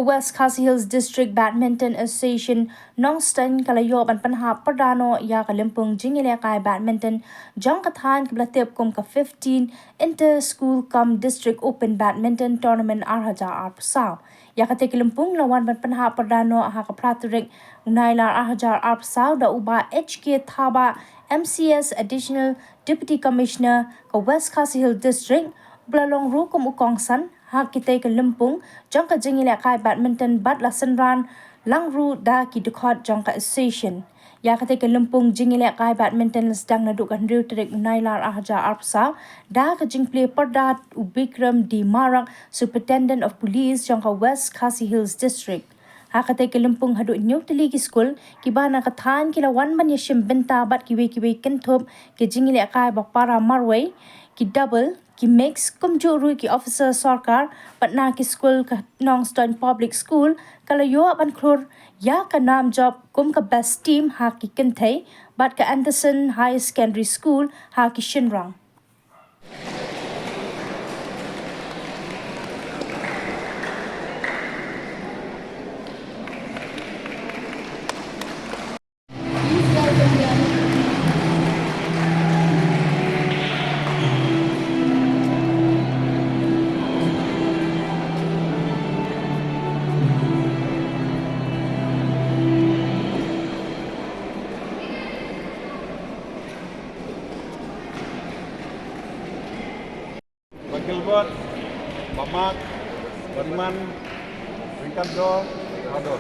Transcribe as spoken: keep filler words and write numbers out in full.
West Khasi Hills District Badminton Association Nongstoiñ ka la ïoh ban pynhap pyrda noh ïa ka lympung jingïalehkai badminton jong ka thaiñ kaba la tip kum ka fifteen Inter School cum District Open Badminton Tournament ar hajar arphew saw. Ïa katei ka lympung la wan ban pynhap pyrda noh ha ka phra tarik u Nailar ar hajar arphew saw da u Bah H K Thabah, M C S, Additional Deputy Commissioner ka West Khasi Hills District, ba la long ruh kum u kongsan ha katei ka lympung jong ka jingïalehkai badminton bad la synran lang ruh da ki dkhot jong ka association. Ïa katei ka lympung jingïalehkai badminton la sdang naduh ka hynriew tarik u Nailar ar hajar arphew saw da ka jingplie pyrda u Bikram D Marak, Superintendent of Police jong ka West Khasi Hills District. Ha katei ka lympung haduh hynñiew tylli ki skul kiba na ka thaiñ ki la wan ban ïashim bynta bad kiwei kiwei kynthup ki jingïalehkai ba para marwei, ki double, ki mix, kumjuh ruh ki officer sorkar bad na ki skul ka Nongstoiñ Public School ka la ïoh ban khlur ïa ka nam jop kum ka best team ha ki kynthei bad ka Anderson Higher Secondary School ha ki shynrang. Ba Gilbert, ba Mark, ba Riman, ryngkat do, ba do.